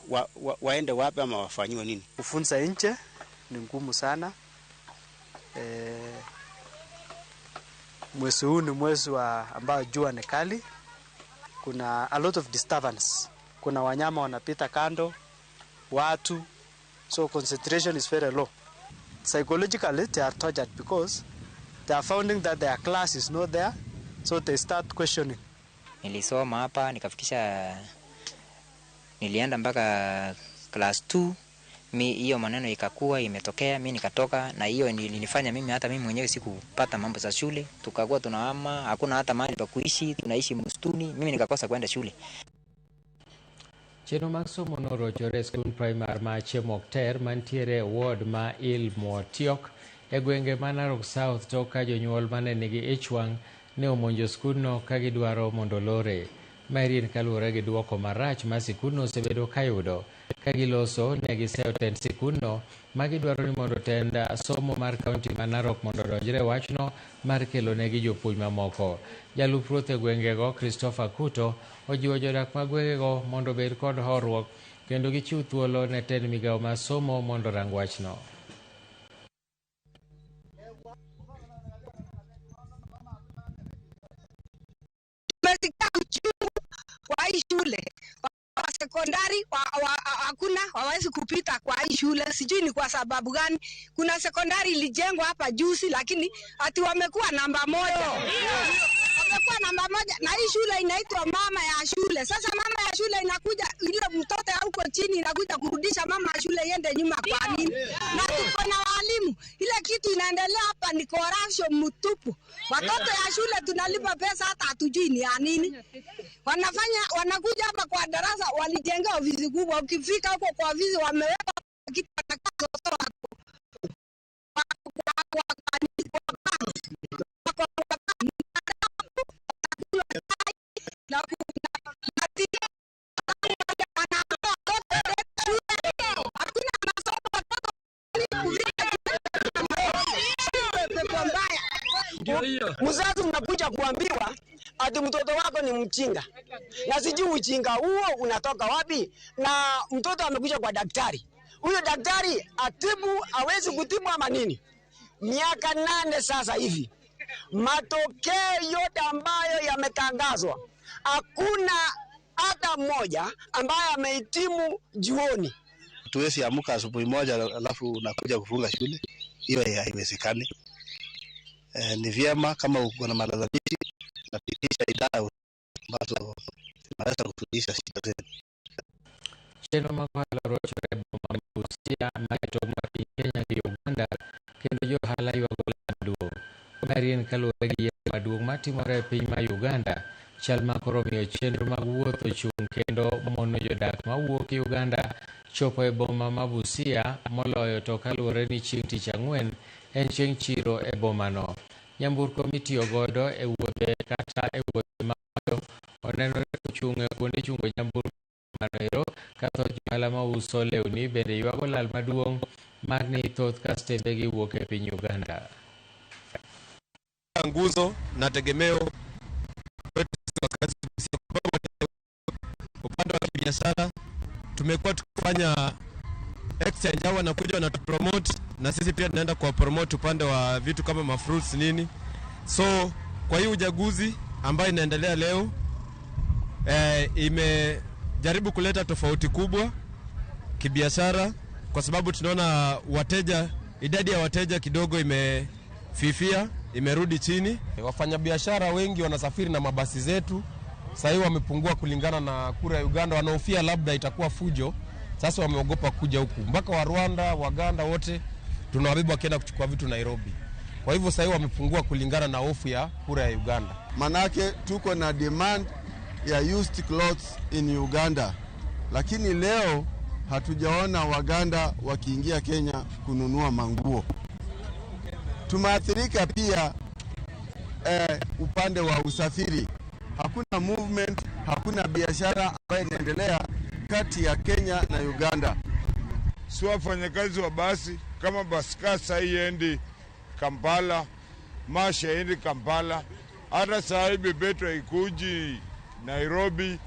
waende wapi ama wafanyiwe nini. Kufunza nje ni ngumu sana. Mwezi huu ni mwezi wa ambao jua ni kali. Kuna a lot of disturbance. Kuna wanyama wanapita kando, watu. So concentration is very low. Psychologically they are tortured because they are finding that their class is not there, so they start questioning. Nilisoma hapa nikafikisha, nilienda mpaka class 2. Mi hiyo maneno ikakuwa imetokea, mi nikatoka, na hiyo ilinifanya mimi hata mimi mwenyewe sikupata mambo za shule. Tukakuwa tunahama, hakuna hata mahali pa kuishi, tunaishi msituni, mimi nikakosa kwenda shule. Chenro mag somo norochore e skund primar ma Chemokter mantiere e ward ma Ilmotiok e gwenge ma Narok South tok ka jonyuol mane nigi ich wang' ne omonjo skundno ka gidwaro mondo lore. Maeri en kaluwore gi duoko marach ma sikundno osebedo kayudo. Ka giloso ne giseyo tend sikundno ma gidwaro ni mondo tend somo mar kaunti ma Narok mondo odonjre e wachno mar kelo negi jopuonj mamoko. Jalup ruoth e gwengego Christopher Kuto ojiwo jodak mag gwengego mondo obed kod horuok kendo gichiw thuolo ne tend migawo mar somo mondo orang wachno. Tumesikia uchungu kwa hii shule wa sekondari hakuna, hawawezi kupita kwa hii shule, sijui ni kwa sababu gani. Kuna sekondari ilijengwa hapa juzi, lakini ati wamekuwa namba moja. Wamekuwa namba moja, na hii shule inaitwa mama ya shule. Sasa mama ya shule inakuja, ile mtoto huko chini inakuja kurudisha mama ya shule iende nyuma kwa nini? Na tuko na walimu. Ile kitu inaendelea hapa ni corruption mtupu. Watoto ya shule tunalipa pesa hata hatujui ni ya nini. Wanakuja hapa kwa darasa, walijenga ofisi kubwa. Ukifika huko kwa ofisi wameweka kitu wanakaa Mzazi mnakuja kuambiwa ati mtoto wako ni mchinga, na sijui ujinga huo unatoka wapi. Na mtoto amekuja kwa daktari, huyo daktari atibu hawezi kutibu ama nini? Miaka 8 sasa hivi, matokeo yote ambayo yametangazwa, hakuna hata mmoja ambaye amehitimu juoni. Tuwezi amka asubuhi moja alafu unakuja kufunga shule, hiyo haiwezekani. Ni vyema kama uko na malalamishi napitisha idara ambazo zinaweza kusuluhisha shida zetu. Chenro mag ohala orochore e boma ma Busia ma e tong' mar piny Kenya gi Uganda kendo jo ohala ywago lal maduong'. Maeri en kaluwore gi yiero maduong' matimore e piny ma Uganda. Chal ma koro omiyo chenro mag wuoth ochung' kendo mono jodak mawuok Uganda chopo e boma ma Busia moloyo to kaluwore ni chieng' tich ang'wen en chieng' chiro e bomano. Nyamburko mitiyo godo e wuodhe kata e wuodhe maboyo onenore kochung' e kuonde chungo nyamburko mano ero. Ka thoth johala mauso lewni bende ywago lal maduong' mar ni thoth kastembegi wuok e piny Uganda. Nguzo na tegemeo kwetu wakazi, upande wa kibiashara tumekuwa tukifanya exchange, hao wanakuja wanatupromote na sisi pia tunaenda kwa promote upande wa vitu kama mafruits nini. So kwa hii uchaguzi ambayo inaendelea leo imejaribu kuleta tofauti kubwa kibiashara, kwa sababu tunaona wateja, idadi ya wateja kidogo imefifia, imerudi chini. Wafanyabiashara wengi wanasafiri na mabasi zetu, sasa hivi wamepungua kulingana na kura ya Uganda, wanahofia labda itakuwa fujo. Sasa wameogopa kuja huku, mpaka wa Rwanda, Waganda wote tunawabeba wakienda kuchukua vitu Nairobi. Kwa hivyo sasa hivi wamepungua kulingana na hofu ya kura ya Uganda. Manake tuko na demand ya used clothes in Uganda, lakini leo hatujaona Waganda wakiingia Kenya kununua manguo. Tumeathirika pia upande wa usafiri. Hakuna movement, hakuna biashara ambayo inaendelea kati ya Kenya na Uganda. Si wafanyakazi wa basi kama baska saa hii endi Kampala, Masha endi Kampala, hata saa hii Bebeto haikuji Nairobi.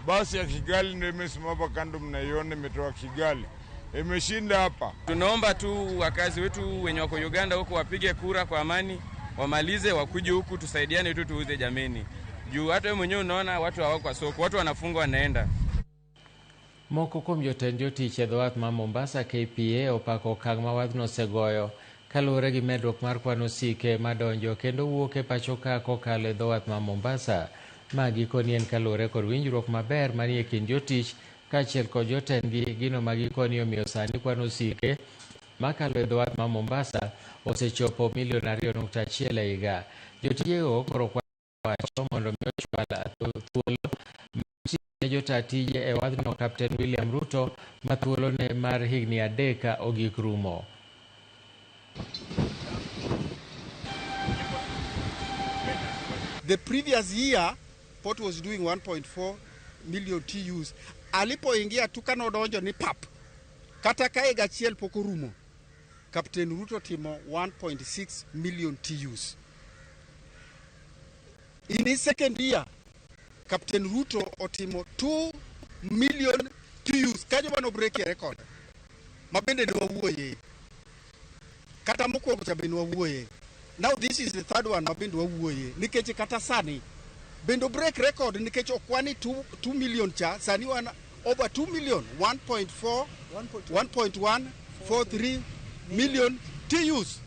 Basi ya Kigali ndio imesimama kando, mnaiona imetoka Kigali, imeshinda hapa. Tunaomba tu wakazi wetu wenye wako Uganda huko wapige kura kwa amani, wamalize wakuje huku tusaidiane tu tuuze jameni. Juu hata wewe mwenyewe unaona watu hawako kwa soko, watu wanafungwa wanaenda. Moko kuom jotend jotich e dho wath ma Mombasa KPA opako okang' ma wathno osegoyo kaluwore gi medruok mar kwan osike madonjo kendo wuok e pacho ka kokalo e dho wath ma Mombasa. Ma gikoni en kaluwore kod winjruok maber manie kind jotich kaachiel kod jotendgi, gino ma gikoni omiyo sani kwan osike makalo e dho wath ma Mombasa osechopo milion 2.1 e higa. Jotijego koro kwayo mondo mi ochwal thuolo ne jota tije e wathno Captain William Ruto ma thuolone mar higni 3 ogik rumo. The previous year Port was doing 1.4 million TUs. Alipoingia tu kanodonjo ni pap. Kata ka higa achiel pok orumo, Captain Ruto timo 1.6 million TUs. In his second year, Captain Ruto otimo 2 million TUs. Kanyo mano break record. Mabende ne wawuoye. Kata mokwongo cha bende wawuoye. Now this is the third one mabende wawuoye. Nikech kata sani bende break record nikech okwani 2 million cha sani wan over 2 million 1.4 1.143 million TUs.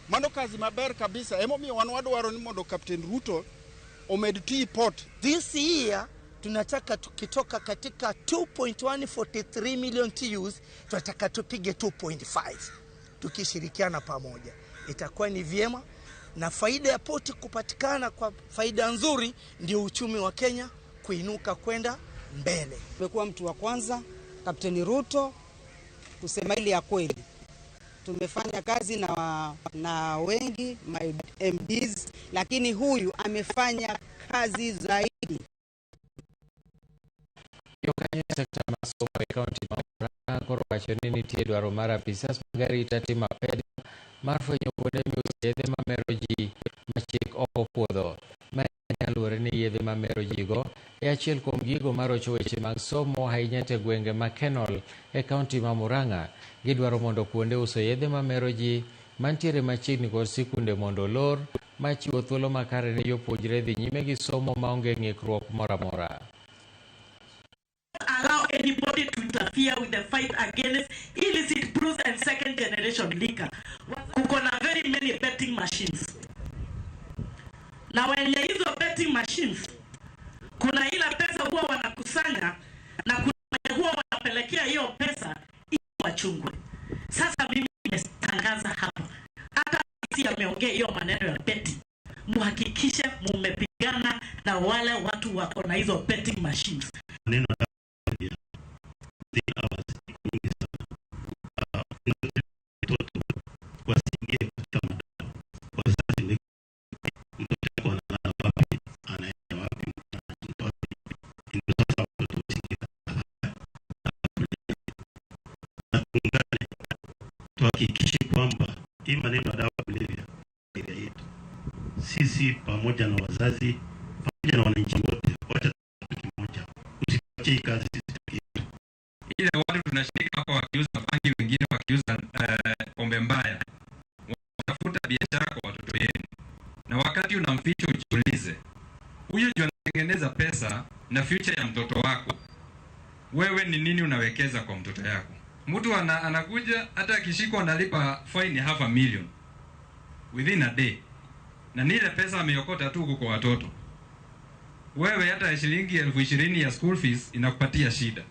Mano kazi maber kabisa. Emomiyo wan wadwaro ni mondo Captain Ruto omed tii port. This year tunataka tukitoka katika 2.143 million TUs tunataka tupige 2.5 tukishirikiana pamoja. Itakuwa ni vyema, na faida ya poti kupatikana kwa faida nzuri ndio uchumi wa Kenya kuinuka kwenda mbele. Tumekuwa mtu wa kwanza Captain Ruto kusema ile ya kweli. Tumefanya kazi na wengi my MDs, lakini huyu amefanya kazi zaidi. Jokanyo e sekta mar somo e kaunti ma Murang'a koro wacho ni nitie dwaro mar apisas mag arita timo apedha mar fwenyo kuonde miuse yedhe mamero ji ma chik ok opuodho. Ma kaluwore ni yedhe mamero ji go e achiel kuom gigo marocho weche mag somo ahinya e gwenge ma Kenol e kaunti ma Murang'a. Gidwaro mondo kuonde uso yedhe mamero ji mantiere machiegni kod sikunde mondo olor, machiwo thuolo makare ne jopuonjre dhi nyime gi somo maonge ng'ikruok moro amora. Allow anybody to interfere with the fight against illicit brews and second generation liquor. Kuko na very many betting machines. Na wenye hizo betting machines, kuna ila pesa huwa wanakusanya na kuna huwa wanapelekea hiyo pesa ili wachungwe. Sasa mimi nimetangaza hapa, hata si ameongea hiyo maneno ya betting, muhakikishe mumepigana na wale watu wako na hizo betting machines. Neno ya hours nyingi sana. Watoto wasiingie katika madawa. Wazazi ni mtoto wako analala wapi, anaenda wapi, mtoto. Ndio sasa watoto wasiingie. Tuhakikishe kwamba hii maneno ya dawa ya kulevya area yetu, sisi pamoja na wazazi pamoja na wananchi wote, wacha kitu kimoja, usituachie hii kazi sisi peke yetu. Ile watu tunashirika hapa wakiuza bangi, wengine wakiuza pombe mbaya, watafuta biashara kwa watoto yenu, na wakati unamficha ujiulize, huyo ndio anatengeneza pesa na future ya mtoto wako. Wewe ni nini unawekeza kwa mtoto yako? Mtu anakuja hata akishikwa analipa fine 500,000 within a day, na ni ile pesa ameokota tu huko kwa watoto. Wewe hata shilingi 20,000 ya school fees inakupatia shida.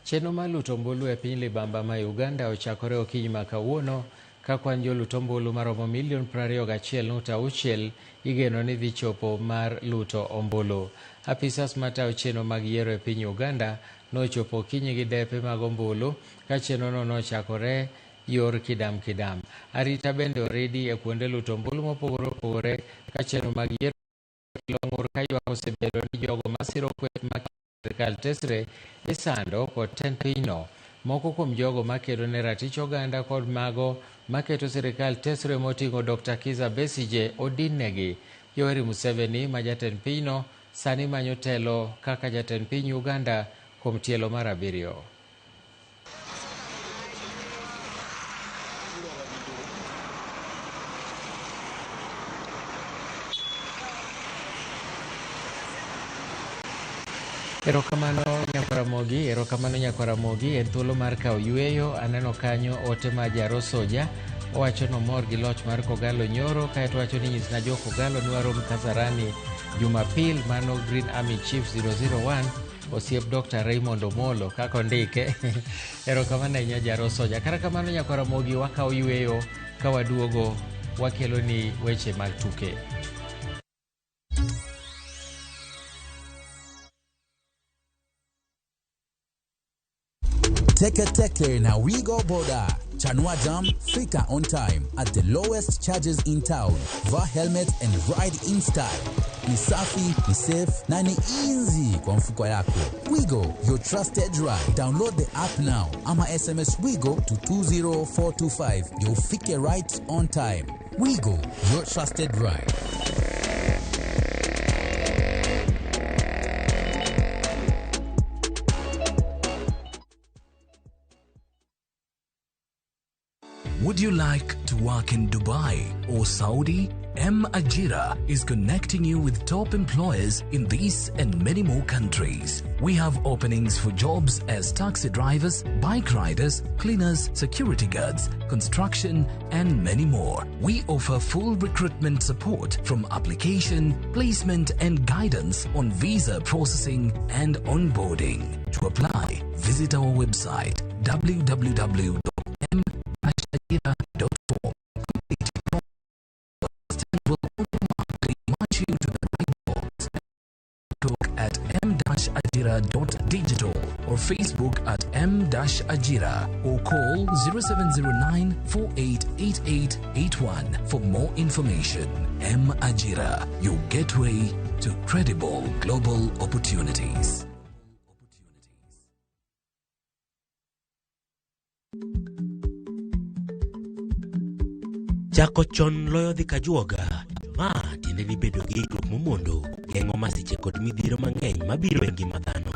Chenro mar luto ombulu e piny libamba ma Uganda ochakore okinyi ma kawuono ka kwan jolut ombulu maromo milion 21.6 igeno ni dhi chopo mar luto ombulu. Apisas matayo chenro mag yiero e piny Uganda nochopo okinyi gi depe mag ombulu ka chenrono nochakore yor kidam kidam. Arita bende oridi e kuonde luto ombulu mopogore opogore ka chenro mag yiero ng'ur ka ywak osebedo ni jogo masiro kweth ma sirkal tesre isando kod tend pinyno. Moko kuom jogo makedo ne ratich oganda kod mago maketo sirkal tesre moting'o Dr. Kizza Besigye odinnegi. Yoweri Museveni ma jatend pinyno sani manyo telo kaka jatend piny Uganda kuom tielo mar 7. Erokamano nyakwaramogi, erokamano nyakwaramogi, en thuolo mar kawo yueyo. Aneno kanyo ote ma Jaro Soja owacho nomor gi loch mar Kogalo nyoro, kaeto wacho ni nyisna jo Kogalo ni warom Kasarani Jumapil. Mano Green Army Chief 001 osiep Dr. Raymond Omolo kaka ondike. Erokamano ahinya Jaro Soja. Kata kamano nyakwaramogi, wakawo yueyo ka waduogo wakelo ni weche mag tuke. Teke Teke na Wigo Boda. Chanua Jam, fika on time at the lowest charges in town. Vaa helmet and ride in style. Ni safi, ni safe na ni easy kwa mfuko yako. Wigo, your trusted ride. Download the app now ama SMS Wigo to 20425. You'll ufike right on time. Wigo, your trusted ride. Would you like to work in Dubai or Saudi? M Ajira is connecting you with top employers in these and many more countries. We have openings for jobs as taxi drivers, bike riders, cleaners, security guards, construction, and many more. We offer full recruitment support from application, placement, and guidance on visa processing and onboarding. To apply, visit our website www.m-ajira.com. Complete your will automatically match you to the right box. Talk at m-ajira.digital or Facebook at m-ajira or call 0709 488881 for more information. M Ajira, your gateway to credible global opportunities. Chako chon loyo dhi kajuoga. Ma tiende ni bedo gi ikruok momondo geng'o masiche kod midhiero mang'eny mabiro e ngima dhano.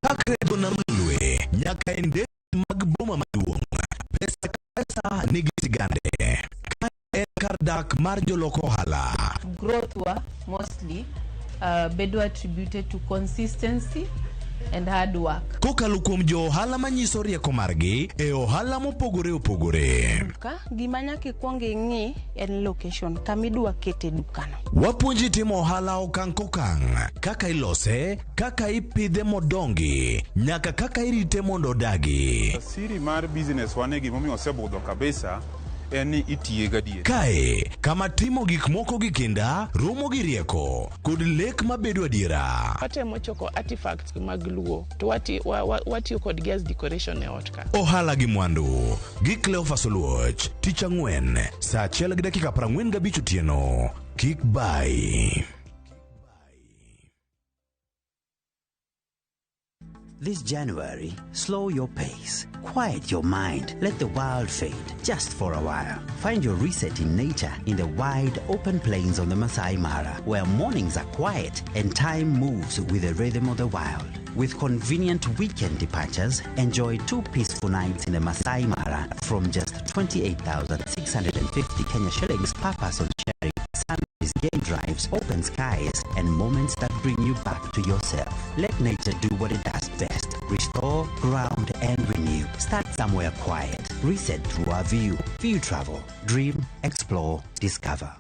Chakre dho nam Lolwe nyaka e nderni mag boma maduong', pesa ka pesa nigi sigande. Kae en kar dak mar jolok ohala. Growth wa mostly bedo attributed to consistency and hard work. Kokalo kuom jo ohala manyiso rieko margi e ohala mopogore opogore. Duka gima nyaka ikwong ing'i en location kama idwa kete dukano. Wapuonji timo ohala okang' kokang', kaka ilose, kaka ipidhe modongi, nyaka kaka irite mondo odagi. Siri mar business wane gimomiyo osebudho kabisa en ni itiye gadier. Kae kama timo gik moko gi kinda romo gi rieko kod lek mabedo adiera. Watemo choko artifacts mag Luo to watiyo kodgi as decoration e ot ka. Ohala gi mwandu gi Cleophas Oluoch, tich ang'wen saa 1:45 otieno. Kik bai. This January, slow your pace, quiet your mind, let the world fade just for a while. Find your reset in nature in the wide open plains of the Masai Mara, where mornings are quiet and time moves with the rhythm of the wild. With convenient weekend departures, enjoy 2 peaceful nights in the Masai Mara from just 28,650 Kenya shillings per person sharing. Sunrise, game drives, open skies, and moments that bring you back to yourself. Let nature do what it does best. Restore, ground, and renew. Start somewhere quiet. Reset through our view. View Travel. Dream, explore, discover.